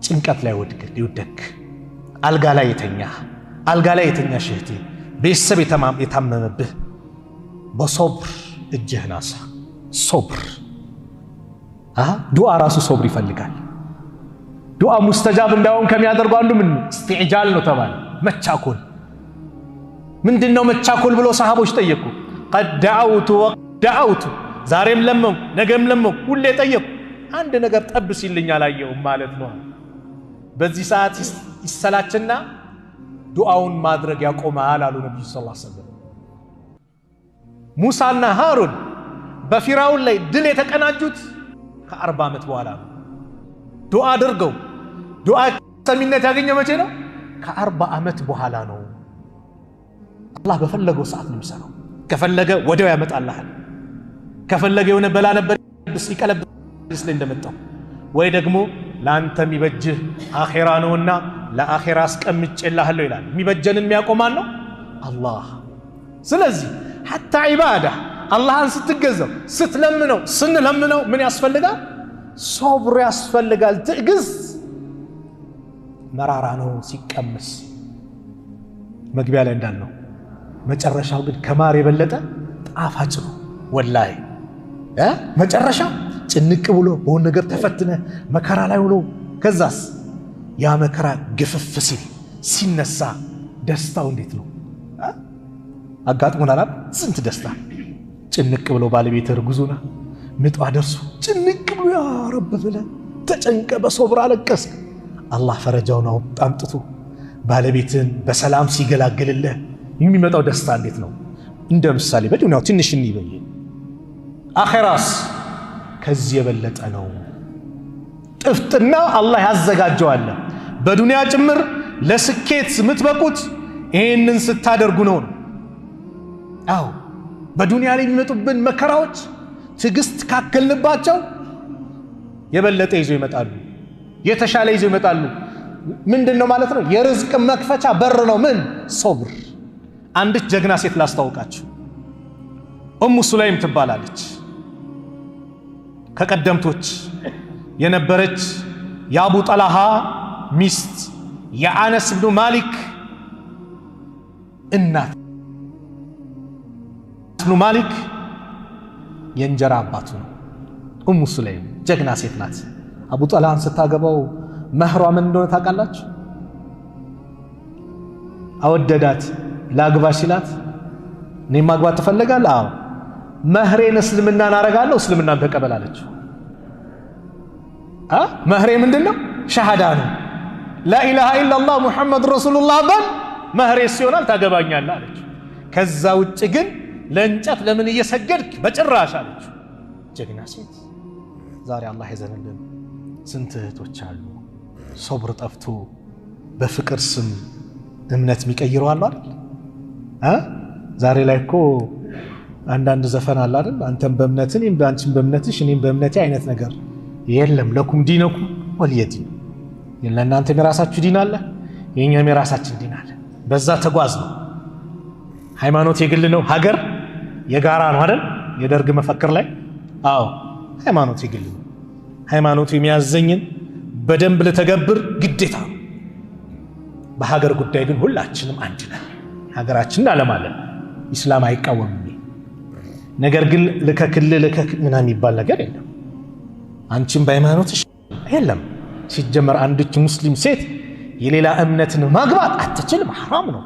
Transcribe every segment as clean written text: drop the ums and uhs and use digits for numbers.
ጭንቀት ላይ ወደክ፣ አልጋ ላይ የተኛ፣ አልጋ ላይ የተኛሽ እህቴ፣ ቤተሰብ የታመመብህ፣ በሶብር እጅህን አንሳ። ሶብር፣ ዱዓ ራሱ ሶብር ይፈልጋል። ዱዓ ሙስተጃብ እንዳይሆን ከሚያደርጉ አንዱ ምን استعجال ነው ተባለ፣ መቻኮል። ምንድን ነው መቻኮል ብሎ ሰሃቦች ጠየቁ። قد دعوت ودعوت፣ ዛሬም ለመንኩ፣ ነገም ለመንኩ፣ ሁሌ ጠየቁ፣ አንድ ነገር ጠብ ሲልኝ አላየውም ማለት ነው። በዚህ ሰዓት ይሰላችና ዱዓውን ማድረግ ያቆማል አሉ ነቢዩ صلى الله عليه وسلم። ሙሳና ሃሩን በፊራውን ላይ ድል የተቀናጁት ከ40 ዓመት በኋላ ነው። ዱዓ አድርገው ዱዓ ሰሚነት ያገኘው መቼ ነው? ከ40 ዓመት በኋላ ነው። አላህ በፈለገው ሰዓት ነው የሚሰራው። ከፈለገ ወዲያው ያመጣልሃል። ከፈለገ የሆነ በላ ነበር ይቀለብስ ላይ እንደመጣው ወይ ደግሞ ለአንተ የሚበጅህ አኼራ ነውና ለአኼራ አስቀምጬልሃለሁ ይላል። የሚበጀንን የሚያቆማን ነው አላህ። ስለዚህ حتى ዒባዳ አላህን ስትገዛው፣ ስትለምነው፣ ስንለምነው ምን ያስፈልጋል? ሶብር ያስፈልጋል። ትዕግስት መራራ ነው ሲቀምስ፣ መግቢያ ላይ እንዳልነው፣ መጨረሻው ግን ከማር የበለጠ ጣፋጭ ነው። ወላሂ መጨረሻ ጭንቅ ብሎ በሆነ ነገር ተፈትነ መከራ ላይ ውሎ ከዛስ ያ መከራ ግፍፍ ሲል ሲነሳ ደስታው እንዴት ነው? አጋጥሞናል። ስንት ደስታ! ጭንቅ ብሎ ባለቤት እርጉዝ ሆና ምጧ ደርሶ ጭንቅ ብሎ ያ ረብ ብለህ ተጨንቀ በሶብር አለቀስክ። አላህ ፈረጃውን አምጥቶ ባለቤትን በሰላም ሲገላግልልህ የሚመጣው ደስታ እንዴት ነው? እንደ ምሳሌ በዱንያው ትንሽ እንይበይ። አኼራስ ከዚህ የበለጠ ነው። ጥፍጥና አላህ ያዘጋጀዋል። በዱንያ ጭምር ለስኬት የምትበቁት ይህንን ስታደርጉ ነው። አዎ፣ በዱንያ ላይ የሚመጡብን መከራዎች ትዕግስት ካከልንባቸው የበለጠ ይዘው ይመጣሉ፣ የተሻለ ይዘው ይመጣሉ። ምንድን ነው ማለት ነው? የርዝቅ መክፈቻ በር ነው። ምን? ሶብር። አንዲት ጀግና ሴት ላስተዋውቃችሁ። ኡሙ ሱለይም ትባላለች። ከቀደምቶች የነበረች፣ የአቡ ጠላሃ ሚስት፣ የአነስ ብኑ ማሊክ እናት። ብኑ ማሊክ የእንጀራ አባቱ ነው። ኡሙ ሱለይም ጀግና ሴት ናት። አቡ ጠላሃን ስታገባው መህሯ ምን እንደሆነ ታውቃላችሁ? አወደዳት። ላግባሽ ሲላት እኔ ማግባት ትፈልጋለህ? አዎ፣ መህሬን እስልምናን አረጋለሁ፣ እስልምናን ተቀበል አለችው። መህሬ ምንድን ነው? ሸሃዳ ነው። لا إله إلا الله محمد رسول الله በል፣ መህሬ ሲሆናል ታገባኛለህ አለችው። ከዛ ውጭ ግን ለእንጨት ለምን እየሰገድክ በጭራሽ አለችው። ጀግና ሴት። ዛሬ አላህ ይዘንልን። ስንት እህቶች አሉ ሶብር ጠፍቶ በፍቅር ስም እምነት የሚቀይሩ አሉ አይደል? ዛሬ ላይ እኮ አንዳንድ ዘፈን አለ አይደል? አንተም በእምነት፣ እኔም፣ አንቺም በእምነትሽ፣ እኔም በእምነቴ አይነት ነገር የለም። لكم دينكم ولي دين። ለእናንተም የራሳችሁ ዲን አለ፣ የእኛም የራሳችን ዲን አለ። በዛ ተጓዝ ነው። ሃይማኖት የግል ነው፣ ሀገር የጋራ ነው አይደል? የደርግ መፈክር ላይ። አዎ፣ ሃይማኖት የግል ነው። ሃይማኖቱ የሚያዘኝን በደንብ ልተገብር ግዴታ ነው። በሀገር ጉዳይ ግን ሁላችንም አንድ ነን። ሀገራችንን እናለማለን። ኢስላም አይቃወምም። ነገር ግን ልከክል ልከክ ምናምን የሚባል ነገር የለም። አንቺም በሃይማኖትሽ የለም። ሲጀመር አንድች ሙስሊም ሴት የሌላ እምነትን ማግባት አትችልም፣ ሐራም ነው።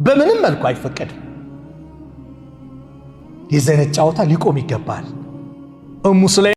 በምንም መልኩ አይፈቀድም። የዚህ አይነት ጨዋታ ሊቆም ይገባል። እሙ ሱለይም